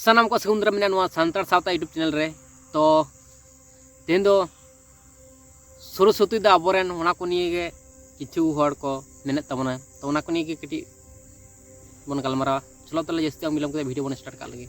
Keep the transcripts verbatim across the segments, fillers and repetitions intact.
ᱥᱟᱱᱟᱢ ᱠᱚ ᱥᱟᱹᱜᱩᱱ ᱫᱟᱨᱟᱢ ᱢᱮᱱᱟᱜᱼᱟ ᱱᱚᱣᱟ ᱥᱟᱱᱛᱟᱲ ᱥᱟᱶᱛᱟ YouTube ᱪᱮᱱᱮᱞ ᱨᱮ᱾ ᱛᱚ ᱛᱮᱦᱮᱧ ᱫᱚ ᱥᱚᱨᱚᱥᱚᱛᱤ ᱫᱚ ᱟᱵᱚᱨᱮᱱ, ᱚᱱᱟ ᱠᱚ ᱱᱤᱭᱮ ᱜᱮ ᱠᱤᱪᱷᱩ ᱦᱚᱲ ᱠᱚ ᱢᱮᱱᱮᱫ ᱛᱟᱵᱚᱱᱟ᱾ ᱛᱚ ᱚᱱᱟ ᱠᱚ ᱱᱤᱭᱮ ᱜᱮ ᱠᱟᱹᱴᱤᱡ ᱵᱚᱱ ᱜᱟᱞᱢᱟᱨᱟᱣᱟ᱾ ᱪᱚᱞᱚ ᱛᱟᱦᱚᱞᱮ ᱡᱟᱹᱥᱛᱤ ᱵᱟᱝ ᱵᱤᱞᱚᱢ ᱠᱟᱛᱮ ᱵᱷᱤᱰᱤᱭᱳ ᱵᱚᱱ ᱥᱴᱟᱨᱴ ᱠᱟᱜ ᱞᱮᱜᱮ᱾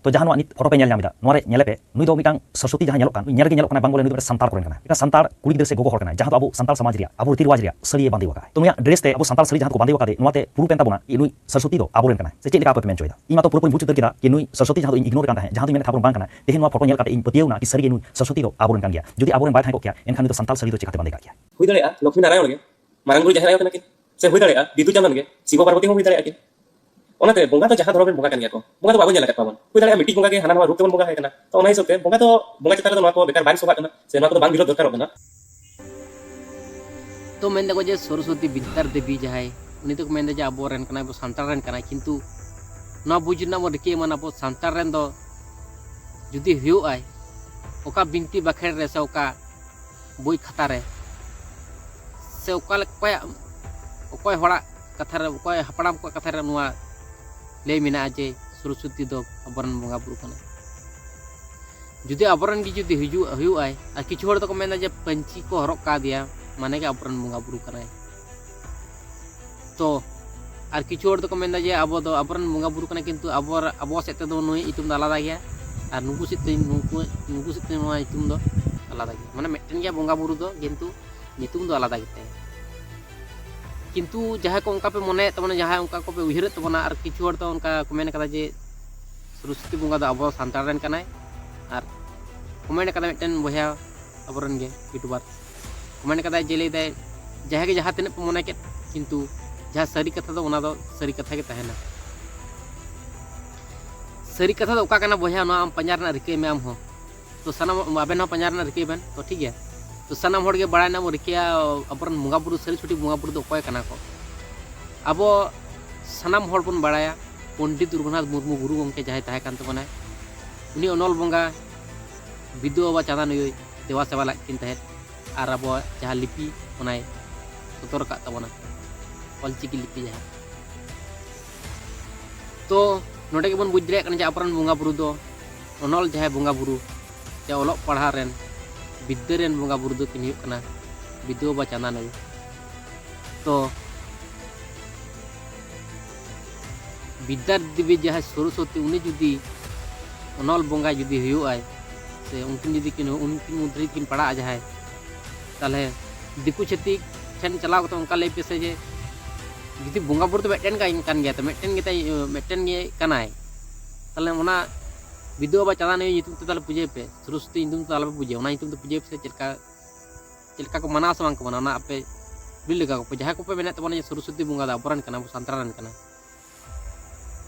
ᱛᱚ ᱡᱟᱦᱟᱸ ᱱᱚᱣᱟ ᱱᱤᱛ ᱯᱷᱳᱴᱳ ᱯᱮ ᱧᱮᱞ ᱧᱟᱢ ᱮᱫᱟ, ᱱᱚᱣᱟ ᱨᱮ ᱧᱮᱞᱮ ᱯᱮ, ᱱᱩᱭ ᱫᱚ ᱢᱤᱫᱴᱟᱝ ᱥᱚᱨᱚᱥᱚᱛᱤ ᱡᱟᱦᱟᱸ ᱧᱮᱞᱚᱜ ᱠᱟᱱ, ᱧᱮᱞ ᱜᱮ ᱧᱮᱞᱚᱜ ᱠᱟᱱᱟ, ᱵᱟᱝ ᱵᱚᱞᱮ ᱱᱩᱭ ᱫᱚ ᱢᱤᱫᱴᱟᱝ ᱥᱟᱱᱛᱟᱲ ᱠᱚᱨᱮᱱ ᱠᱟᱱᱟᱭ, ᱢᱤᱫᱴᱟᱝ ᱥᱟᱱᱛᱟᱲ ᱠᱩᱲᱤ ᱜᱤᱫᱽᱨᱟᱹ ᱥᱮ ᱜᱚᱜᱚ ᱦᱚᱲ ᱠᱟᱱᱟᱭ, ᱡᱟᱦᱟᱸ ᱫᱚ ᱟᱵᱚ ᱥᱟᱱᱛᱟᱲ ᱥᱚᱢᱟᱡᱽ ᱨᱮᱭᱟᱜ, ᱟᱵᱚ ᱨᱤᱛᱤ ᱨᱮᱣᱟᱡᱽ ᱨᱮᱭᱟᱜ ᱥᱟᱹᱲᱤᱭᱮ ᱵᱟᱸᱫᱮ ᱟᱠᱟᱫᱟᱭ᱾ ᱛᱚ ᱱᱩᱭᱟᱜ ᱰᱨᱮᱥ ᱛᱮ ᱟᱵᱚ ᱥᱟᱱᱛᱟᱲ ᱥᱟᱹᱲᱤ ᱡᱟᱦᱟᱸ ᱫᱚᱠᱚ ᱵᱟᱸᱫᱮ ᱟᱠᱟᱫᱮ, ᱱᱚᱣᱟᱛᱮ ᱯᱨᱩᱯᱷ ᱮᱱ ᱛᱟᱵᱚᱱᱟ ᱠᱤ ᱱᱩᱭ ᱥᱚᱨᱚᱥᱚᱛᱤ ᱫᱚ ᱟᱵᱚᱨᱮᱱ ᱠᱟᱱᱟᱭ᱾ ᱥᱮ ᱪᱮᱫ ᱞᱮᱠᱟ ᱟᱯᱮ ᱯᱮ ᱢᱮᱱ ᱦᱚᱪᱚᱭᱮᱫᱟ? ᱤᱧ ᱢᱟᱛᱚ ᱯᱩᱨᱟᱹᱯᱩᱨᱤ ᱵᱩᱡᱽ ᱩᱛᱟᱹᱨ ᱠᱮᱫᱟ ᱠᱤ ᱱᱩᱭ ᱥᱚᱨᱚᱥᱚᱛᱤ ᱡᱟᱦᱟᱸ ᱫᱚ ᱤᱧ ᱤᱜᱱᱳᱨ ᱠᱟᱱ ᱛᱟᱦᱮᱸᱫ, ᱡᱟᱦᱟᱸ ᱫᱚᱧ ᱢᱮᱱᱮᱫ ᱛᱟᱦᱮᱸᱫ ᱵᱟᱝ ᱠᱟᱱᱟ, ᱛᱮᱦᱮᱧ ᱱᱚᱣᱟ ᱯᱷᱳᱴᱳ ᱧᱮᱞ ᱠᱟᱛᱮ ᱤᱧ ᱯᱟᱹᱛᱭᱟᱹᱣ ᱮᱱᱟ ᱠᱤ ᱥᱟᱹᱨᱤ ᱜᱮ ᱱᱩᱭ ᱥᱚᱨᱚᱥᱚᱛᱤ ᱫᱚ ᱟᱵᱚᱨᱮᱱ ᱠᱟᱱ ᱜᱮᱭᱟ᱾ ᱡᱩᱫᱤ ᱟᱵᱚᱨᱮᱱ ᱵᱟᱭ ᱛᱟᱦᱮᱸ ᱠᱚᱜ ᱠᱮᱭᱟ, ᱮᱱᱠᱷᱟᱱ ᱱᱩᱭ ᱫᱚ ᱥᱟᱱᱛᱟᱲ ᱥᱟᱹᱲᱤ ᱫᱚ ᱪᱮᱠᱟᱛᱮ ᱵᱟᱸᱫᱮ ᱠᱟᱜ ᱠᱮᱭᱟ? ᱦᱩᱭ ᱫᱟᱲᱮᱭᱟᱜᱼᱟ ᱞᱚᱠᱷᱢᱤ ᱱᱟᱨᱟᱭᱚᱬ ᱜᱮ, ᱢᱟᱨᱟᱝ ᱵᱩᱨᱩ ᱡᱟᱦᱮᱨ ᱟᱭᱳ ᱠᱟᱱᱟ ᱠᱤᱱ, ᱥᱮ ᱦᱩᱭ ᱫᱟᱲᱮᱭᱟᱜᱼᱟ ᱵᱤᱫᱩ ᱪᱟᱸᱫᱟᱱ ᱜᱮ, ᱥᱤᱵᱚ ᱯᱟᱨᱵᱚᱛᱤ ᱦᱚᱸ ᱦᱩᱭ ᱫᱟᱲᱮᱭᱟᱜᱼᱟ ᱠᱤᱱ᱾ ᱚᱱᱟᱛᱮ ᱵᱚᱸᱜᱟ ᱫᱚ ᱡᱟᱦᱟᱸ ᱫᱷᱚᱨᱚᱢ ᱨᱮᱱ ᱵᱚᱸᱜᱟ ᱠᱟᱱ ᱜᱮᱭᱟ ᱠᱚ, ᱵᱚᱸᱜᱟ ᱫᱚ ᱵᱟᱵᱚᱱ ᱧᱮᱞ ᱟᱠᱟᱫ ᱠᱚᱣᱟ ᱵᱚᱱ᱾ ᱦᱩᱭ ᱫᱟᱲᱮᱭᱟᱜᱼᱟ ᱢᱤᱫᱴᱤᱡ ᱵᱚᱸᱜᱟ ᱜᱮ ᱦᱟᱱᱟ ᱱᱟᱣᱟ ᱨᱩᱯ ᱛᱮᱵᱚᱱ ᱵᱚᱸᱜᱟ ᱟᱭ ᱠᱟᱱᱟ᱾ ᱛᱚ ᱚᱱᱟ ᱦᱤᱥᱟᱹᱵ ᱛᱮ ᱵᱚᱸᱜᱟ ᱫᱚ, ᱵᱚᱸᱜᱟ ᱪᱮᱛᱟᱱ ᱨᱮᱫᱚ ᱱᱚᱣᱟ ᱠᱚ ᱵᱮᱠᱟᱨ ᱵᱟᱝ ᱥᱚᱵᱷᱟᱜ ᱠᱟᱱᱟ, ᱥᱮ ᱱᱚᱣᱟ ᱠᱚᱫᱚ ᱵᱟᱝ ᱵᱤᱨᱳᱫᱷ ᱫᱚᱨᱠᱟᱨᱚᱜ ᱠᱟᱱᱟ᱾ ᱛᱚ ᱢᱮᱱ ᱫᱟᱠᱚ ᱡᱮ ᱥᱚᱨᱚᱥᱚᱛᱤ ᱵᱤᱫᱽᱫᱟᱨ ᱫᱮᱵᱤ ᱡᱟᱦᱟᱸᱭ, ᱩᱱᱤ ᱫᱚᱠᱚ ᱢᱮᱱᱫᱟ ᱡᱮ ᱟᱵᱚᱨᱮᱱ ᱠᱟᱱᱟᱭ, ᱟᱵᱚ ᱥᱟᱱᱛᱟᱲ ᱨᱮᱱ ᱠᱟᱱᱟᱭ, ᱠᱤᱱᱛᱩ ᱱᱚᱣᱟ ᱵᱩᱡᱽ ᱨᱮᱱᱟᱜ ᱵᱚᱱ ᱨᱤᱠᱟᱹᱭ ᱢᱟ, ᱟᱵᱚ ᱥᱟᱱᱛᱟᱲ ᱨᱮᱱ ᱫᱚ ᱡᱩᱫᱤ ᱦᱩᱭᱩᱜᱼᱟᱭ, ᱚᱠᱟ ᱵᱤᱱᱛᱤ ᱵᱟᱠᱷᱮᱲ ᱨᱮ ᱥᱮ ᱚᱠᱟ ᱵᱳᱭ ᱠᱷᱟᱛᱟ ᱨᱮ ᱥᱮ ᱚᱠᱟ ᱞᱮᱠᱟ, ᱚᱠᱚᱭᱟᱜ, ᱚᱠᱚᱭ ᱦᱚᱲᱟᱜ ᱠᱟᱛᱷᱟ ᱨᱮ, ᱚᱠᱚᱭ ᱦᱟᱯᱲᱟᱢ ᱠᱚᱣᱟᱜ ᱠᱟᱛᱷᱟ ᱨᱮ ᱱᱚᱣᱟ ᱞᱟᱹᱭ ᱢᱮᱱᱟᱜᱼᱟ ᱡᱮ ᱥᱚᱨᱚᱥᱚᱛᱤ ᱫᱚ ᱟᱵᱚᱨᱮᱱ ᱵᱚᱸᱜᱟ ᱵᱩᱨᱩ ᱠᱟᱱᱟᱭ? ᱡᱩᱫᱤ ᱟᱵᱚᱨᱮᱱ ᱜᱮ ᱡᱩᱫᱤ ᱦᱤᱡᱩᱜ, ᱦᱩᱭᱩᱜᱼᱟᱭ, ᱟᱨ ᱠᱤᱪᱷᱩ ᱦᱚᱲ ᱫᱚᱠᱚ ᱢᱮᱱᱫᱟ ᱡᱮ ᱯᱟᱹᱧᱪᱤ ᱠᱚ ᱦᱚᱨᱚᱜ ᱠᱟᱫᱮᱭᱟ, ᱢᱟᱱᱮ ᱜᱮ ᱟᱵᱚᱨᱮᱱ ᱵᱚᱸᱜᱟ ᱵᱩᱨᱩ ᱠᱟᱱᱟᱭ᱾ ᱛᱚ ᱟᱨ ᱠᱤᱪᱷᱩ ᱦᱚᱲ ᱫᱚᱠᱚ ᱢᱮᱱᱫᱟ ᱡᱮ ᱟᱵᱚ ᱫᱚ ᱟᱵᱚᱨᱮᱱ ᱵᱚᱸᱜᱟ ᱵᱩᱨᱩ ᱠᱟᱱᱟ, ᱠᱤᱱᱛᱩ ᱟᱵᱚ, ᱟᱵᱚ ᱥᱮᱫ ᱛᱮᱫᱚ ᱱᱩᱭᱟᱜ ᱧᱩᱛᱩᱢ ᱫᱚ ᱟᱞᱟᱫᱟ ᱜᱮᱭᱟ, ᱟᱨ ᱱᱩᱠᱩ ᱥᱮᱫ ᱛᱮ, ᱱᱩᱠᱩ, ᱱᱩᱠᱩ ᱥᱮᱫ ᱛᱮ ᱱᱚᱣᱟ ᱧᱩᱛᱩᱢ ᱫᱚ ᱟᱞᱟᱫᱟ ᱜᱮᱭᱟ᱾ ᱢᱟᱱᱮ ᱢᱤᱫᱴᱮᱱ ᱜᱮᱭᱟ ᱵᱚᱸᱜᱟ ᱵᱩᱨᱩ ᱫᱚ, ᱠᱤᱱᱛᱩ ᱧᱩᱛᱩᱢ ᱫᱚ ᱟᱞᱟᱫᱟ ᱜᱮᱛᱟᱭᱟ᱾ ᱠᱤᱱᱛᱩ ᱡᱟᱦᱟᱸᱭ ᱠᱚ ᱚᱱᱠᱟ ᱯᱮ ᱢᱚᱱᱮᱭᱮᱫ ᱛᱟᱵᱚᱱᱟ, ᱡᱟᱦᱟᱸᱭ ᱚᱱᱠᱟ ᱠᱚᱯᱮ ᱩᱭᱦᱟᱹᱨᱮᱫ ᱛᱟᱵᱚᱱᱟ, ᱟᱨ ᱠᱤᱪᱷᱩ ᱦᱚᱲ ᱫᱚ ᱚᱱᱠᱟ ᱠᱚ ᱢᱮᱱ ᱠᱟᱫᱟ ᱡᱮ ᱥᱚᱨᱚᱥᱚᱛᱤ ᱵᱚᱸᱜᱟ ᱫᱚ ᱟᱵᱚ ᱥᱟᱱᱛᱟᱲ ᱨᱮᱱ ᱠᱟᱱᱟᱭ, ᱟᱨ ᱠᱚᱢᱮᱱᱴ ᱠᱟᱫᱟ ᱢᱤᱫᱴᱮᱱ ᱵᱚᱭᱦᱟ, ᱟᱵᱚᱨᱮᱱ ᱜᱮ ᱤᱭᱩᱴᱩᱵᱟᱨ ᱠᱚᱢᱮᱱᱴ ᱠᱟᱫᱟᱭ ᱡᱮ, ᱞᱟᱹᱭᱫᱟᱭ, ᱡᱟᱦᱟᱸᱭ ᱜᱮ ᱡᱟᱦᱟᱸ ᱛᱤᱱᱟᱹᱜ ᱯᱮ ᱢᱚᱱᱮ ᱠᱮᱫ, ᱠᱤᱱᱛᱩ ᱡᱟᱦᱟᱸ ᱥᱟᱹᱨᱤ ᱠᱟᱛᱷᱟ ᱫᱚ, ᱚᱱᱟ ᱫᱚ ᱥᱟᱹᱨᱤ ᱠᱟᱛᱷᱟ ᱜᱮ ᱛᱟᱦᱮᱱᱟ᱾ ᱥᱟᱹᱨᱤ ᱠᱟᱛᱷᱟ ᱫᱚ ᱚᱠᱟ ᱠᱟᱱᱟ ᱵᱚᱭᱦᱟ, ᱱᱚᱣᱟ ᱟᱢ ᱯᱟᱸᱡᱟ ᱨᱮᱱᱟᱜ ᱨᱤᱠᱟᱹᱭ ᱢᱮ ᱟᱢ ᱦᱚᱸ᱾ ᱛᱚ ᱥᱟᱱᱟᱢ ᱟᱵᱮᱱ ᱦᱚᱸ ᱯᱟᱸᱡᱟ ᱨᱮᱱᱟᱜ ᱨᱤᱠᱟᱹᱭ ᱵᱮᱱ᱾ ᱛᱚ ᱴᱷᱤᱠ ᱜᱮᱭᱟ, ᱛᱚ ᱥᱟᱱᱟᱢ ᱦᱚᱲ ᱜᱮ ᱵᱟᱲᱟᱭ ᱨᱮᱱᱟᱜ ᱵᱚᱱ ᱨᱤᱠᱟᱹᱭᱟ ᱟᱵᱚᱨᱮᱱ ᱵᱚᱸᱜᱟ ᱵᱩᱨᱩ, ᱥᱟᱹᱨᱤ ᱥᱚᱴᱷᱤᱠ ᱵᱚᱸᱜᱟ ᱵᱩᱨᱩ ᱫᱚ ᱚᱠᱚᱭ ᱠᱟᱱᱟ ᱠᱚ᱾ ᱟᱵᱚ ᱥᱟᱱᱟᱢ ᱦᱚᱲ ᱵᱚᱱ ᱵᱟᱲᱟᱭᱟ ᱯᱚᱱᱰᱤᱛ ᱨᱚᱜᱷᱩᱱᱟᱛᱷ ᱢᱩᱨᱢᱩ ᱜᱩᱨᱩ ᱜᱚᱢᱠᱮ ᱡᱟᱦᱟᱸᱭ ᱛᱟᱦᱮᱸ ᱠᱟᱱ ᱛᱟᱵᱚᱱᱟᱭ, ᱩᱱᱤ ᱚᱱᱚᱞ ᱵᱚᱸᱜᱟ ᱵᱤᱫᱩ ᱵᱟᱵᱟ ᱪᱟᱸᱫᱟᱱ ᱟᱭᱳᱭ ᱫᱮᱵᱟ ᱥᱮᱵᱟ ᱞᱮᱫ ᱠᱤᱱ ᱛᱟᱦᱮᱸᱫ, ᱟᱨ ᱟᱵᱚᱣᱟᱜ ᱡᱟᱦᱟᱸ ᱞᱤᱯᱤ ᱚᱱᱟᱭ ᱥᱚᱫᱚᱨ ᱟᱠᱟᱫ ᱛᱟᱵᱚᱱᱟ, ᱚᱞᱪᱤᱠᱤ ᱞᱤᱯᱤ ᱡᱟᱦᱟᱸ᱾ ᱛᱚ ᱱᱚᱰᱮ ᱜᱮᱵᱚᱱ ᱵᱩᱡᱽ ᱫᱟᱲᱮᱭᱟᱜ ᱠᱟᱱᱟ ᱡᱮ ᱟᱵᱚᱨᱮᱱ ᱵᱚᱸᱜᱟ ᱵᱩᱨᱩ ᱫᱚ, ᱚᱱᱚᱞ ᱡᱟᱦᱟᱸᱭ ᱵᱚᱸᱜᱟ ᱵᱩᱨᱩ ᱥᱮ ᱚᱞᱚᱜ ᱯᱟᱲᱦᱟᱣ ᱨᱮᱱ, ᱵᱤᱫᱽᱫᱟᱹ ᱨᱮᱱ ᱵᱚᱸᱜᱟ ᱵᱩᱨᱩ ᱫᱚᱠᱤᱱ ᱦᱩᱭᱩᱜ ᱠᱟᱱᱟ ᱵᱤᱫᱩ ᱵᱟᱵᱟ ᱪᱟᱸᱫᱟᱱ ᱟᱭᱳ᱾ ᱛᱚ ᱵᱤᱫᱽᱫᱟ ᱫᱮᱵᱤ ᱡᱟᱦᱟᱸᱭ ᱥᱚᱨᱚᱥᱚᱛᱤ, ᱩᱱᱤ ᱡᱩᱫᱤ ᱚᱱᱚᱞ ᱵᱚᱸᱜᱟ ᱡᱩᱫᱤ ᱦᱩᱭᱩᱜ ᱟᱭ, ᱥᱮ ᱩᱱᱠᱤᱱ ᱡᱩᱫᱤ ᱠᱤᱱ, ᱩᱱᱠᱤᱱ ᱢᱚᱫᱽᱫᱷᱮ ᱨᱮ ᱠᱤᱱ ᱯᱟᱲᱟᱜᱼᱟ ᱡᱟᱦᱟᱸᱭ, ᱛᱟᱦᱚᱞᱮ ᱫᱤᱠᱩ ᱪᱷᱟᱹᱛᱤᱠ ᱴᱷᱮᱱ ᱪᱟᱞᱟᱣ ᱠᱟᱛᱮ ᱚᱱᱠᱟ ᱞᱟᱹᱭ ᱯᱮ ᱥᱮ ᱡᱮ ᱡᱩᱫᱤ ᱵᱚᱸᱜᱟ ᱵᱩᱨᱩ ᱫᱚ ᱢᱤᱫᱴᱮᱱ ᱠᱟᱱ ᱜᱮᱭᱟ, ᱛᱚ ᱢᱤᱫᱴᱮᱱ ᱜᱮᱛᱟᱭ, ᱢᱤᱫᱴᱮᱱ ᱜᱮ ᱠᱟᱱᱟᱭ, ᱛᱟᱦᱚᱞᱮ ᱚᱱᱟ ᱵᱤᱫᱩ ᱵᱟᱵᱟ ᱪᱟᱸᱫᱟᱱ ᱟᱭᱳ ᱧᱩᱛᱩᱢ ᱛᱮ ᱛᱟᱦᱚᱞᱮ ᱯᱩᱡᱟᱹᱭ ᱯᱮ, ᱥᱚᱨᱚᱥᱚᱛᱤ ᱧᱩᱛᱩᱢ ᱛᱮ ᱟᱞᱚᱯᱮ ᱯᱩᱡᱟᱹᱭᱟ, ᱚᱱᱟ ᱧᱩᱛᱩᱢ ᱛᱮ ᱯᱩᱡᱟᱹᱭ ᱯᱮ ᱥᱮ ᱪᱮᱫ ᱞᱮᱠᱟ, ᱪᱮᱫ ᱞᱮᱠᱟ ᱠᱚ ᱢᱟᱱᱟᱣᱟ ᱥᱮ ᱵᱟᱝ ᱠᱚ ᱢᱟᱱᱟᱣᱟ, ᱚᱱᱟ ᱟᱯᱮ ᱠᱩᱞᱤ ᱞᱮᱜᱟ ᱠᱚᱯᱮ᱾ ᱡᱟᱦᱟᱸᱭ ᱠᱚᱯᱮ ᱢᱮᱱᱮᱫ ᱛᱟᱵᱚᱱᱟ ᱡᱮ ᱥᱚᱨᱚᱥᱚᱛᱤ ᱵᱚᱸᱜᱟ ᱫᱚ ᱟᱵᱚᱨᱮᱱ ᱠᱟᱱᱟ, ᱟᱵᱚ ᱥᱟᱱᱛᱟᱲ ᱨᱮᱱ ᱠᱟᱱᱟ,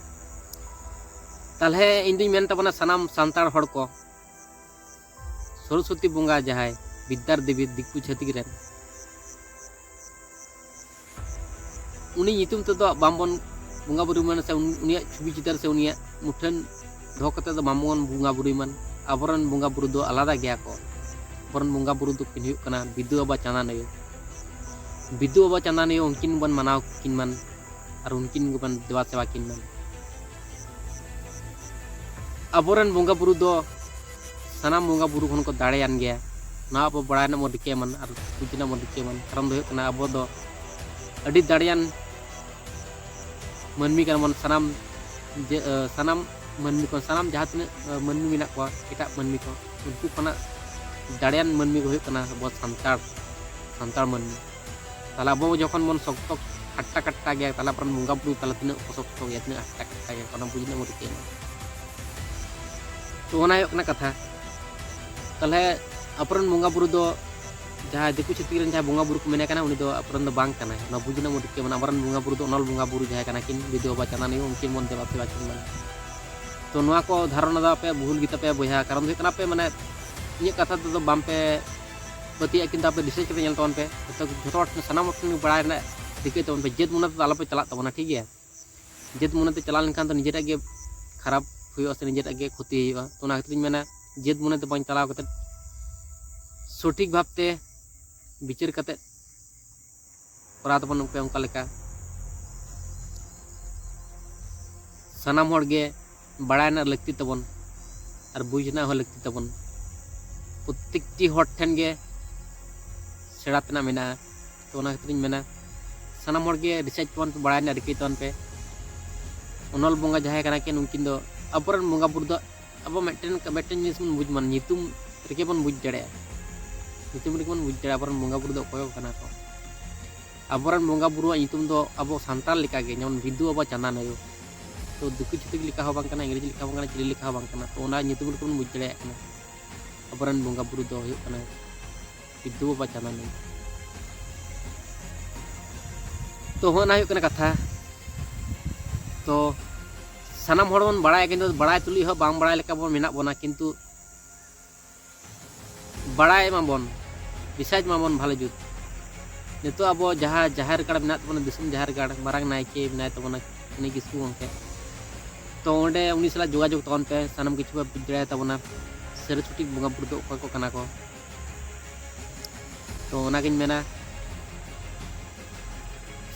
ᱛᱟᱦᱚᱞᱮ ᱤᱧ ᱫᱩᱧ ᱢᱮᱱ ᱛᱟᱵᱚᱱᱟ ᱥᱟᱱᱟᱢ ᱥᱟᱱᱛᱟᱲ ᱦᱚᱲ ᱠᱚ, ᱥᱚᱨᱚᱥᱚᱛᱤ ᱵᱚᱸᱜᱟ ᱡᱟᱦᱟᱸᱭ ᱵᱤᱫᱽᱫᱟᱨ ᱫᱮᱵᱤ ᱫᱤᱠᱩ ᱪᱷᱟᱹᱛᱤᱠ ᱨᱮᱱ, ᱩᱱᱤ ᱧᱩᱛᱩᱢ ᱛᱮᱫᱚ ᱵᱟᱝᱵᱚᱱ ᱵᱚᱸᱜᱟ ᱵᱩᱨᱩᱭ ᱢᱟ, ᱥᱮ ᱩᱱᱤᱭᱟᱜ ᱪᱷᱚᱵᱤ ᱪᱤᱛᱟᱹᱨ ᱥᱮ ᱩᱱᱤᱭᱟᱜ ᱢᱩᱴᱷᱟᱹᱱ ᱫᱚᱦᱚ ᱠᱟᱛᱮ ᱫᱚ ᱵᱟᱝᱵᱚᱱ ᱵᱚᱸᱜᱟ ᱵᱩᱨᱩᱭ ᱢᱟ᱾ ᱟᱵᱚᱨᱮᱱ ᱵᱚᱸᱜᱟ ᱵᱩᱨᱩ ᱫᱚ ᱟᱞᱟᱫᱟ ᱜᱮᱭᱟ ᱠᱚ᱾ ᱟᱵᱚᱨᱮᱱ ᱵᱚᱸᱜᱟ ᱵᱩᱨᱩ ᱫᱚᱠᱤᱱ ᱦᱩᱭᱩᱜ ᱠᱟᱱᱟ ᱵᱤᱫᱩ ᱵᱟᱵᱟ ᱪᱟᱸᱫᱟᱱ ᱟᱭᱳ᱾ ᱵᱤᱫᱩ ᱵᱟᱵᱟ ᱪᱟᱸᱫᱟᱱ ᱟᱭᱳ ᱩᱱᱠᱤᱱ ᱵᱚᱱ ᱢᱟᱱᱟᱣ ᱠᱤᱱ ᱢᱟ ᱟᱨ ᱩᱱᱠᱤᱱ ᱜᱮᱵᱚᱱ ᱫᱮᱵᱟ ᱥᱮᱵᱟ ᱠᱤᱱ ᱢᱟ᱾ ᱟᱵᱚᱨᱮᱱ ᱵᱚᱸᱜᱟ ᱵᱩᱨᱩ ᱫᱚ ᱥᱟᱱᱟᱢ ᱵᱚᱸᱜᱟ ᱵᱩᱨᱩ ᱠᱷᱚᱱ ᱠᱚ ᱫᱟᱲᱮᱭᱟᱱ ᱜᱮᱭᱟ᱾ ᱱᱚᱣᱟ ᱟᱵᱚ ᱵᱟᱲᱟᱭ ᱨᱮᱱᱟᱜ ᱵᱚᱱ ᱨᱤᱠᱟᱹᱭ ᱢᱟ ᱟᱨ ᱵᱩᱡᱽ ᱨᱮᱱᱟᱜ ᱵᱚᱱ ᱨᱤᱠᱟᱹᱭ ᱢᱟ᱾ ᱠᱟᱨᱚᱱ ᱫᱚ ᱦᱩᱭᱩᱜ ᱠᱟᱱᱟ ᱟᱵᱚ ᱫᱚ ᱟᱹᱰᱤ ᱫᱟᱲᱮᱭᱟᱱ ᱢᱟᱹᱱᱢᱤ ᱠᱟᱱᱟ ᱵᱚᱱ᱾ ᱥᱟᱱᱟᱢ ᱡᱮ, ᱟᱹ, ᱥᱟᱱᱟᱢ ᱢᱟᱹᱱᱢᱤ ᱠᱚ, ᱥᱟᱱᱟᱢ ᱡᱟᱦᱟᱸ ᱛᱤᱱᱟᱹᱜ, ᱟᱹ, ᱢᱟᱹᱱᱢᱤ ᱢᱮᱱᱟᱜ ᱠᱚᱣᱟ, ᱮᱴᱟᱜ ᱢᱟᱹᱱᱢᱤ ᱠᱚ, ᱩᱱᱠᱩ ᱠᱷᱚᱱᱟᱜ ᱫᱟᱲᱮᱭᱟᱱ ᱢᱟᱹᱱᱢᱤ ᱠᱚ ᱦᱩᱭᱩᱜ ᱠᱟᱱᱟ ᱟᱵᱚ ᱥᱟᱱᱛᱟᱲ, ᱥᱟᱱᱛᱟᱲ ᱢᱟᱹᱱᱢᱤ᱾ ᱛᱟᱦᱚᱞᱮ ᱟᱵᱚ ᱡᱚᱠᱷᱚᱱ ᱵᱚᱱ ᱥᱚᱠᱛᱚ ᱦᱟᱴᱴᱟ ᱠᱟᱴᱴᱟ ᱜᱮᱭᱟ, ᱛᱟᱦᱚᱞᱮ ᱟᱵᱚᱨᱮᱱ ᱵᱚᱸᱜᱟ ᱵᱩᱨᱩ ᱛᱟᱦᱚᱞᱮ ᱛᱤᱱᱟᱹᱜ ᱠᱚ ᱥᱚᱠᱛᱚ ᱜᱮᱭᱟ, ᱛᱤᱱᱟᱹᱜ ᱦᱟᱴᱴᱟ ᱠᱟᱴᱴᱟ ᱜᱮᱭᱟ, ᱚᱱᱟ ᱵᱩᱡᱽ ᱨᱮᱱᱟᱜ ᱵᱚᱱ ᱨᱤᱠᱟᱹᱭ ᱢᱟ᱾ ᱛᱚ ᱚᱱᱟ ᱦᱩᱭᱩᱜ ᱠᱟᱱᱟ ᱠᱟᱛᱷᱟ᱾ ᱛᱟᱦᱚᱞᱮ ᱟᱵᱚᱨᱮᱱ ᱵᱚᱸᱜᱟ ᱵᱩᱨᱩ ᱫᱚ ᱡᱟᱦᱟᱸᱭ ᱫᱤᱠᱩ ᱪᱷᱟᱹᱛᱤᱠ ᱨᱮᱱ ᱡᱟᱦᱟᱸᱭ ᱵᱚᱸᱜᱟ ᱵᱩᱨᱩ ᱠᱚ ᱢᱮᱱᱮ ᱠᱟᱱᱟ, ᱩᱱᱤ ᱫᱚ ᱟᱵᱚᱨᱮᱱ ᱫᱚ ᱵᱟᱝ ᱠᱟᱱᱟᱭ᱾ ᱚᱱᱟ ᱵᱩᱡᱽ ᱨᱮᱱᱟᱜ ᱵᱚᱱ ᱨᱤᱠᱟᱹᱭ ᱢᱟ᱾ ᱟᱵᱚᱨᱮᱱ ᱵᱚᱸᱜᱟ ᱵᱩᱨᱩ ᱫᱚ ᱚᱱᱚᱞ ᱵᱚᱸᱜᱟ ᱵᱩᱨᱩ ᱡᱟᱦᱟᱸᱭ ᱠᱟᱱᱟ ᱠᱤᱱ, ᱵᱤᱫᱩ ᱵᱟᱵᱟ ᱪᱟᱸᱫᱟᱱ ᱟᱭᱳ, ᱩᱱᱠᱤᱱ ᱵᱚᱱ ᱫᱮᱵᱟ ᱥᱮᱵᱟ ᱠᱤᱱ ᱢᱟ᱾ ᱛᱚ ᱱᱚᱣᱟ ᱠᱚ ᱫᱷᱟᱨᱚᱱᱟ ᱫᱚ ᱟᱯᱮ ᱵᱷᱩᱞ ᱜᱮᱛᱟ ᱯᱮᱭᱟ ᱵᱚᱭᱦᱟ᱾ ᱠᱟᱨᱚᱱ ᱫᱚ ᱦᱩᱭᱩᱜ ᱠᱟᱱᱟ, ᱟᱯᱮ ᱢᱟᱱᱮ ᱤᱧᱟᱹᱜ ᱠᱟᱛᱷᱟ ᱛᱮᱫᱚ ᱵᱟᱝ ᱯᱮ ᱯᱟᱹᱛᱭᱟᱹᱜᱼᱟ, ᱠᱤᱱᱛᱩ ᱟᱯᱮ ᱨᱤᱥᱟᱨᱪ ᱠᱟᱛᱮ ᱧᱮᱞ ᱛᱟᱵᱚᱱ ᱯᱮ᱾ ᱡᱚᱛᱚ, ᱡᱚᱛᱚ ᱦᱚᱲ ᱴᱷᱮᱱ, ᱥᱟᱱᱟᱢ ᱦᱚᱲ ᱴᱷᱮᱱ ᱜᱮ ᱵᱟᱲᱟᱭ ᱨᱮᱱᱟᱜ ᱨᱤᱠᱟᱹᱭ ᱛᱟᱵᱚᱱ ᱯᱮ᱾ ᱡᱟᱹᱛ ᱢᱚᱱᱮ ᱛᱮᱫᱚ ᱟᱞᱚ ᱯᱮ ᱪᱟᱞᱟᱜ ᱛᱟᱵᱚᱱᱟ, ᱴᱷᱤᱠ ᱜᱮᱭᱟ? ᱡᱟᱹᱛ ᱢᱚᱱᱮ ᱛᱮ ᱪᱟᱞᱟᱣ ᱞᱮᱱᱠᱷᱟᱱ ᱫᱚ ᱱᱤᱡᱮᱨᱟᱜ ᱜᱮ ᱠᱷᱟᱨᱟᱯ ᱦᱩᱭᱩᱜᱼᱟ ᱥᱮ ᱱᱤᱡᱮᱨᱟᱜ ᱜᱮ ᱠᱷᱚᱛᱤ ᱦᱩᱭᱩᱜᱼᱟ᱾ ᱛᱚ ᱚᱱᱟ ᱠᱷᱟᱹᱛᱤᱨ ᱤᱧ ᱢᱮᱱᱟ, ᱡᱟᱹᱛ ᱢᱚᱱᱮ ᱛᱮ ᱵᱟᱝ ᱪᱟᱞᱟᱣ ᱠᱟᱛᱮ ᱥᱚᱴᱷᱤᱠ ᱵᱷᱟᱵᱽ ᱛᱮ ᱵᱤᱪᱟᱹᱨ ᱠᱟᱛᱮ ᱠᱚᱨᱟᱣ ᱛᱟᱵᱚᱱ ᱯᱮ ᱚᱱᱠᱟ ᱞᱮᱠᱟ᱾ ᱥᱟᱱᱟᱢ ᱦᱚᱲ ᱜᱮ ᱵᱟᱲᱟᱭ ᱨᱮᱱᱟᱜ ᱞᱟᱹᱠᱛᱤ ᱛᱟᱵᱚᱱ ᱟᱨ ᱵᱩᱡᱽ ᱨᱮᱱᱟᱜ ᱦᱚᱸ ᱞᱟᱹᱠᱛᱤ ᱛᱟᱵᱚᱱ᱾ ᱯᱨᱚᱛᱮᱠᱴᱤ ᱦᱚᱲ ᱴᱷᱮᱱ ᱜᱮ ᱥᱮᱬᱟ ᱛᱮᱱᱟᱜ ᱢᱮᱱᱟᱜᱼᱟ᱾ ᱛᱚ ᱚᱱᱟ ᱠᱷᱟᱹᱛᱤᱨ ᱤᱧ ᱢᱮᱱᱟ, ᱥᱟᱱᱟᱢ ᱦᱚᱲ ᱜᱮ ᱨᱤᱥᱟᱨᱪ ᱛᱟᱵᱚᱱ ᱯᱮ, ᱵᱟᱲᱟᱭ ᱨᱮᱱᱟᱜ ᱨᱤᱠᱟᱹᱭ ᱛᱟᱵᱚᱱ ᱯᱮ᱾ ᱚᱱᱚᱞ ᱵᱚᱸᱜᱟ ᱡᱟᱦᱟᱸᱭ ᱠᱟᱱᱟ ᱠᱤᱱ, ᱩᱱᱠᱤᱱ ᱫᱚ ᱟᱵᱚᱨᱮᱱ ᱵᱚᱸᱜᱟ ᱵᱩᱨᱩ ᱫᱚ ᱟᱵᱚ ᱢᱤᱫᱴᱮᱱ, ᱢᱤᱫᱴᱮᱱ ᱡᱤᱱᱤᱥ ᱵᱚᱱ ᱵᱩᱡᱽ ᱢᱟ, ᱧᱩᱛᱩᱢ ᱨᱮᱜᱮ ᱵᱚᱱ ᱵᱩᱡᱽ ᱫᱟᱲᱮᱭᱟᱜᱼᱟ᱾ ᱧᱩᱛᱩᱢ ᱨᱮᱜᱮ ᱵᱚᱱ ᱵᱩᱡᱽ ᱫᱟᱲᱮᱭᱟᱜᱼᱟ ᱟᱵᱚᱨᱮᱱ ᱵᱚᱸᱜᱟ ᱵᱩᱨᱩ ᱫᱚ ᱚᱠᱚᱭ ᱠᱚ ᱠᱟᱱᱟ ᱠᱚ᱾ ᱟᱵᱚᱨᱮᱱ ᱵᱚᱸᱜᱟ ᱵᱩᱨᱩᱣᱟᱜ ᱧᱩᱛᱩᱢ ᱫᱚ ᱟᱵᱚ ᱥᱟᱱᱛᱟᱲ ᱞᱮᱠᱟᱜᱮ, ᱡᱮᱢᱚᱱ ᱵᱤᱫᱩ ᱵᱟᱵᱟ ᱪᱟᱸᱫᱟᱱ ᱟᱭᱳ᱾ ᱛᱚ ᱫᱤᱠᱩ ᱪᱷᱟᱹᱛᱤᱠ ᱞᱮᱠᱟ ᱦᱚᱸ ᱵᱟᱝ ᱠᱟᱱᱟ, ᱤᱝᱨᱮᱡᱽ ᱞᱮᱠᱟ ᱦᱚᱸ ᱵᱟᱝ ᱠᱟᱱᱟ, ᱪᱤᱞᱤ ᱞᱮᱠᱟ ᱦᱚᱸ ᱵᱟᱝ ᱠᱟᱱᱟ᱾ ᱛᱚ ᱚᱱᱟ ᱧᱩᱛᱩᱢ ᱨᱮᱜᱮ ᱵᱚᱱ ᱵᱩᱡᱽ ᱫᱟᱲᱮᱭᱟᱜ ᱠᱟᱱᱟ ᱟᱵᱚᱨᱮᱱ ᱵᱚᱸᱜᱟ ᱵᱩᱨᱩ ᱫᱚ ᱦᱩᱭᱩᱜ ᱠᱟᱱᱟ ᱵᱤᱫᱩ ᱵᱟᱵᱟ ᱪᱟᱸᱫᱟᱱ ᱟᱭᱳ᱾ ᱛᱚ ᱦᱚᱸᱜᱼᱚ ᱱᱟ ᱦᱩᱭᱩᱜ ᱠᱟᱱᱟ ᱠᱟᱛᱷᱟ᱾ ᱛᱚ ᱥᱟᱱᱟᱢ ᱦᱚᱲ ᱵᱚᱱ ᱵᱟᱲᱟᱭᱟ, ᱠᱤᱱᱛᱩ ᱵᱟᱲᱟᱭ ᱛᱩᱞᱩᱡ ᱦᱚᱸ ᱵᱟᱝ ᱵᱟᱲᱟᱭ ᱞᱮᱠᱟ ᱵᱚᱱ ᱢᱮᱱᱟᱜ ᱵᱚᱱᱟ, ᱠᱤᱱᱛᱩ ᱵᱟᱲᱟᱭ ᱢᱟᱵᱚᱱ, ᱨᱤᱥᱟᱨᱪ ᱢᱟᱵᱚᱱ ᱵᱷᱟᱞᱮ ᱡᱩᱛ᱾ ᱱᱤᱛᱚᱜ ᱟᱵᱚ ᱡᱟᱦᱟᱸ ᱡᱟᱦᱮᱨ ᱜᱟᱲ ᱢᱮᱱᱟᱜ ᱛᱟᱵᱚᱱᱟ, ᱫᱤᱥᱚᱢ ᱡᱟᱦᱮᱨ ᱜᱟᱲ, ᱢᱟᱨᱟᱝ ᱱᱟᱭᱠᱮ ᱢᱮᱱᱟᱭ ᱛᱟᱵᱚᱱᱟ, ᱩᱱᱤ ᱠᱤᱥᱠᱩ ᱜᱚᱢᱠᱮ, ᱛᱚ ᱚᱸᱰᱮ ᱩᱱᱤ ᱥᱟᱞᱟᱜ ᱡᱳᱜᱟᱡᱳᱜᱽ ᱛᱟᱵᱚᱱ ᱯᱮ, ᱥᱟᱱᱟᱢ ᱠᱤᱪᱷᱩ ᱯᱮ ᱵᱩᱡᱽ ᱫᱟᱲᱮᱭᱟᱛᱟ ᱵᱚᱱᱟ, ᱥᱟᱹᱨᱤ ᱥᱚᱴᱷᱤᱠ ᱵᱚᱸᱜᱟ ᱵᱩᱨᱩ ᱫᱚ ᱚᱠᱚᱭ ᱠᱚ ᱠᱟᱱᱟ ᱠᱚ᱾ ᱛᱚ ᱚᱱᱟᱜᱤᱧ ᱢᱮᱱᱟ,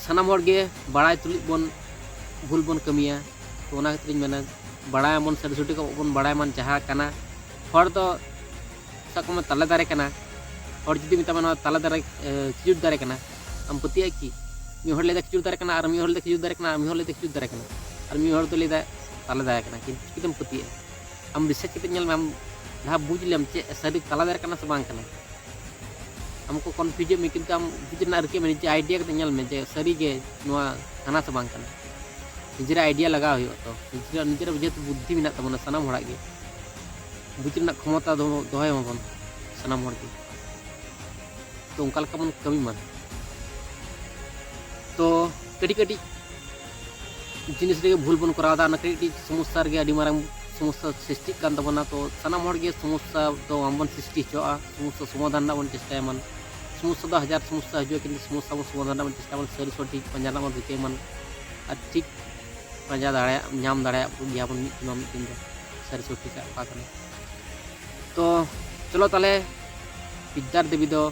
ᱥᱟᱱᱟᱢ ᱦᱚᱲ ᱜᱮ ᱵᱟᱲᱟᱭ ᱛᱩᱞᱩᱡ ᱵᱚᱱ ᱵᱷᱩᱞ ᱵᱚᱱ ᱠᱟᱹᱢᱤᱭᱟ᱾ ᱛᱚ ᱚᱱᱟ ᱠᱷᱟᱹᱛᱤᱨᱤᱧ ᱢᱮᱱᱟ, ᱵᱟᱲᱟᱭᱟᱵᱚᱱ, ᱥᱟᱹᱨᱤ ᱥᱚᱴᱷᱤᱠ ᱟᱵᱚ ᱵᱚᱱ ᱵᱟᱲᱟᱭ ᱢᱟ ᱡᱟᱦᱟᱸ ᱠᱟᱱᱟ᱾ ᱦᱚᱲ ᱫᱚ ᱥᱟᱵ ᱠᱟᱜ ᱢᱮ ᱛᱟᱞᱮ ᱫᱟᱨᱮ ᱠᱟᱱᱟ, ᱦᱚᱲ ᱡᱩᱫᱤ ᱢᱮᱛᱟᱢᱟ ᱱᱚᱣᱟ ᱛᱟᱞᱮ ᱫᱟᱨᱮ, ᱮ, ᱠᱷᱤᱡᱩᱨ ᱫᱟᱨᱮ ᱠᱟᱱᱟ, ᱟᱢ ᱯᱟᱹᱛᱭᱟᱹᱜᱼᱟ ᱠᱤ? ᱢᱤᱫ ᱦᱚᱲ ᱞᱟᱹᱭᱫᱟ ᱠᱷᱤᱡᱩᱨ ᱫᱟᱨᱮ ᱠᱟᱱᱟ, ᱟᱨ ᱢᱤᱫ ᱦᱚᱲ ᱞᱟᱹᱭᱫᱟ ᱠᱷᱤᱡᱩᱨ ᱫᱟᱨᱮ ᱠᱟᱱᱟ, ᱟᱨ ᱢᱤᱫ ᱦᱚᱲ ᱞᱟᱹᱭᱫᱟ ᱠᱷᱤᱡᱩᱨ ᱫᱟᱨᱮ ᱠᱟᱱᱟ, ᱟᱨ ᱢᱤᱫ ᱦᱚᱲ ᱫᱚ ᱞᱟᱹᱭᱫᱟ ᱛᱟᱞᱮ ᱫᱟᱨᱮ ᱠᱟᱱᱟ᱾ ᱠᱤᱱᱛᱩ ᱪᱤᱠᱟᱹᱛᱮᱢ ᱯᱟᱹᱛᱭᱟᱹᱜᱼᱟ? ᱟᱢ ᱨᱤᱥᱟᱨᱪ ᱠᱟᱛᱮ ᱧᱮᱞ ᱢᱮ, ᱟᱢ ᱞᱟᱦᱟ ᱵᱩᱡᱽ ᱞᱮᱢ ᱪᱮᱫ ᱥᱟᱹᱨᱤ ᱛᱟᱞᱟ ᱫᱟᱨᱮ ᱠᱟᱱᱟ ᱥᱮ ᱵᱟᱝ ᱠᱟᱱᱟ᱾ ᱟᱢ ᱠᱚ ᱠᱚᱱᱯᱷᱤᱭᱩᱡᱽ ᱮᱫ ᱢᱮ, ᱠᱤᱱᱛᱩ ᱟᱢ ᱵᱩᱡᱽ ᱨᱮᱱᱟᱜ ᱨᱤᱠᱟᱹᱭ ᱢᱮ, ᱱᱤᱡᱮ ᱟᱭᱰᱤᱭᱟ ᱠᱟᱛᱮ ᱧᱮᱞ ᱢᱮ ᱡᱮ ᱥᱟᱹᱨᱤ ᱜᱮ ᱱᱚᱣᱟ ᱠᱟᱱᱟ ᱥᱮ ᱵᱟᱝ ᱠᱟᱱᱟ᱾ ᱱᱤᱡᱮᱨᱟᱜ ᱟᱭᱰᱤᱭᱟ ᱞᱟᱜᱟᱣ ᱦᱩᱭᱩᱜᱼᱟ᱾ ᱛᱚ ᱱᱤᱡᱮᱨᱟᱜ, ᱱᱤᱡᱮᱨᱟᱜ ᱡᱮᱦᱮᱛᱩ ᱵᱩᱫᱽᱫᱷᱤ ᱢᱮᱱᱟᱜ ᱛᱟᱵᱚᱱᱟ ᱥᱟᱱᱟᱢ ᱦᱚᱲᱟᱜ ᱜᱮ, ᱵᱩᱡᱽ ᱨᱮᱱᱟᱜ ᱠᱷᱚᱢᱚᱛᱟ ᱫᱚᱦᱚ, ᱫᱚᱦᱚᱭ ᱢᱟᱵᱚᱱ ᱥᱟᱱᱟᱢ ᱦᱚᱲ ᱜᱮ᱾ ᱛᱚ ᱚᱱᱠᱟ ᱞᱮᱠᱟ ᱵᱚᱱ ᱠᱟᱹᱢᱤ ᱢᱟ᱾ ᱛᱚ ᱠᱟᱹᱴᱤᱡ ᱠᱟᱹᱴᱤᱡ ᱡᱤᱱᱤᱥ ᱨᱮᱜᱮ ᱵᱷᱩᱞ ᱵᱚᱱ ᱠᱚᱨᱟᱣ ᱮᱫᱟ, ᱚᱱᱟ ᱠᱟᱹᱴᱤᱡ ᱠᱟᱹᱴᱤᱡ ᱥᱚᱢᱚᱥᱥᱟ ᱨᱮᱜᱮ ᱟᱹᱰᱤ ᱢᱟᱨᱟᱝ ᱥᱚᱢᱚᱥᱥᱟ ᱥᱨᱤᱥᱴᱤᱜ ᱠᱟᱱ ᱛᱟᱵᱚᱱᱟ᱾ ᱛᱚ ᱥᱟᱱᱟᱢ ᱦᱚᱲ ᱜᱮ ᱥᱚᱢᱚᱥᱥᱟ ᱫᱚ ᱵᱟᱝᱵᱚᱱ ᱥᱨᱤᱥᱴᱤ ᱦᱚᱪᱚᱣᱟᱜᱼᱟ, ᱥᱚᱢᱚᱥᱥᱟ ᱥᱚᱢᱟᱫᱷᱟᱱ ᱨᱮᱱᱟᱜ ᱵᱚᱱ ᱪᱮᱥᱴᱟᱭᱟ᱾ ᱢᱟᱱ ᱥᱚᱢᱚᱥᱥᱟ ᱫᱚ ᱦᱟᱡᱟᱨ ᱥᱚᱢᱚᱥᱥᱟ ᱦᱤᱡᱩᱜᱼᱟ, ᱠᱤᱱᱛᱩ ᱥᱚᱢᱚᱥᱥᱟ ᱵᱚᱱ ᱥᱚᱢᱟᱫᱷᱟᱱ ᱨᱮᱱᱟᱜ ᱵᱚᱱ ᱪᱮᱥᱴᱟᱭᱟ, ᱢᱟᱱ ᱥᱟᱹᱨᱤ ᱥᱚᱴᱷᱤᱠ ᱯᱟᱸᱡᱟ ᱨᱮᱱᱟᱜ ᱵᱚᱱ ᱨᱤᱠᱟᱹᱭᱟ, ᱢᱟᱱ ᱟᱨ ᱴᱷᱤᱠ ᱯᱟᱸᱡᱟ ᱫᱟᱲᱮᱭᱟᱜ, ᱧᱟᱢ ᱫᱟᱲᱮᱭᱟᱜ ᱜᱮᱭᱟ ᱵᱚᱱ ᱢᱤᱫ ᱫᱤᱱ ᱵᱟᱝ ᱢᱤᱫ ᱫᱤᱱ ᱫᱚ ᱥᱟᱹᱨᱤ ᱥᱚᱴᱷᱤᱠᱟᱜ ᱚᱠᱟ ᱠᱟᱱᱟ᱾ ᱛᱚ ᱪᱚᱞᱚ ᱛᱟᱦᱞᱮ, ᱵᱤᱫᱽᱫᱟᱨ ᱫᱮᱵᱤ ᱫᱚ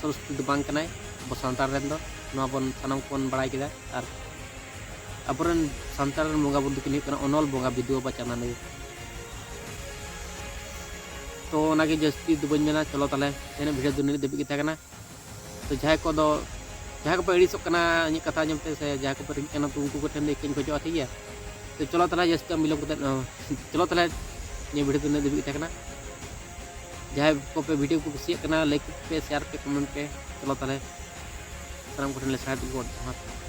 ᱥᱚᱨᱚᱥᱚᱛᱤ ᱫᱚ ᱵᱟᱝ ᱠᱟᱱᱟᱭ ᱟᱵᱚ ᱥᱟᱱᱛᱟᱲ ᱨᱮᱱ ᱫᱚ, ᱱᱚᱣᱟ ᱵᱚᱱ ᱥᱟᱱᱟᱢ ᱠᱚᱵᱚᱱ ᱵᱟᱲᱟᱭ ᱠᱮᱫᱟ᱾ ᱟᱨ ᱟᱵᱚᱨᱮᱱ ᱥᱟᱱᱛᱟᱲ ᱨᱮᱱ ᱵᱚᱸᱜᱟ ᱵᱩᱨᱩ ᱫᱚᱠᱤᱱ ᱦᱩᱭᱩᱜ ᱠᱟᱱᱟ ᱚᱱᱚᱞ ᱵᱚᱸᱜᱟ, ᱵᱤᱫᱩ ᱵᱟᱵᱟ, ᱪᱟᱸᱫᱟᱱ ᱟᱭᱳ᱾ ᱛᱚ ᱚᱱᱟᱜᱮ ᱡᱟᱹᱥᱛᱤ ᱫᱚ ᱵᱟᱹᱧ ᱢᱮᱱᱟ᱾ ᱪᱚᱞᱚ ᱛᱟᱦᱞᱮ, ᱛᱮᱦᱮᱧᱟᱜ ᱵᱷᱤᱰᱤᱭᱳ ᱫᱚ ᱱᱤᱱᱟᱹᱜ ᱫᱷᱟᱹᱵᱤᱡ ᱜᱮ ᱛᱟᱦᱮᱸ ᱠᱟᱱᱟ᱾ ᱛᱚ ᱡᱟᱦᱟᱸᱭ ᱠᱚᱫᱚ, ᱡᱟᱦᱟᱸᱭ ᱠᱚᱯᱮ ᱟᱹᱲᱤᱥᱚᱜ ᱠᱟᱱᱟ ᱤᱧᱟᱹᱜ ᱠᱟᱛᱷᱟ ᱟᱸᱡᱚᱢ ᱛᱮ, ᱥᱮ ᱡᱟᱦᱟᱸᱭ ᱠᱚᱯᱮ ᱨᱟᱹᱜᱤᱜ ᱠᱟᱱᱟ, ᱛᱚ ᱩᱱᱠᱩ ᱠᱚᱴᱷᱮᱱ ᱫᱚ ᱤᱠᱟᱹᱧ ᱠᱷᱚᱡᱚᱜᱼᱟ, ᱴᱷᱤᱠ ᱜᱮᱭᱟ? ᱛᱚ ᱪᱚᱞᱚ ᱛᱟᱦᱞᱮ, ᱡᱟᱹᱥᱛᱤ ᱵᱟᱝ ᱵᱤᱞᱚᱢ ᱠᱟᱛᱮ, ᱪᱚᱞᱚ ᱛᱟᱦᱞᱮ, ᱱᱤᱭᱟᱹ ᱵᱷᱤᱰᱤᱭᱳ ᱫᱚ ᱱᱤᱱᱟᱹᱜ ᱫᱷᱟᱹᱵᱤᱡ ᱜᱮ ᱛᱟᱦᱮᱸ ᱠᱟᱱᱟ᱾ ᱡᱟᱦᱟᱸᱭ ᱠᱚᱯᱮ ᱵᱷᱤᱰᱤᱭᱳ ᱠᱚ ᱠᱩᱥᱤᱭᱟᱜ ᱠᱟᱱᱟ, ᱞᱟᱭᱤᱠ ᱯᱮ, ᱥᱮᱭᱟᱨ ᱯᱮ, ᱠᱚᱢᱮᱱᱴ ᱯᱮ᱾ ᱪᱚᱞᱚ ᱛᱟᱦᱞᱮ, ᱥᱟᱱᱟᱢ ᱠᱚᱴᱷᱮᱱ ᱞᱮ ᱥᱟᱨᱦᱟᱣ ᱜᱚᱫ ᱡᱚᱦᱟᱨ᱾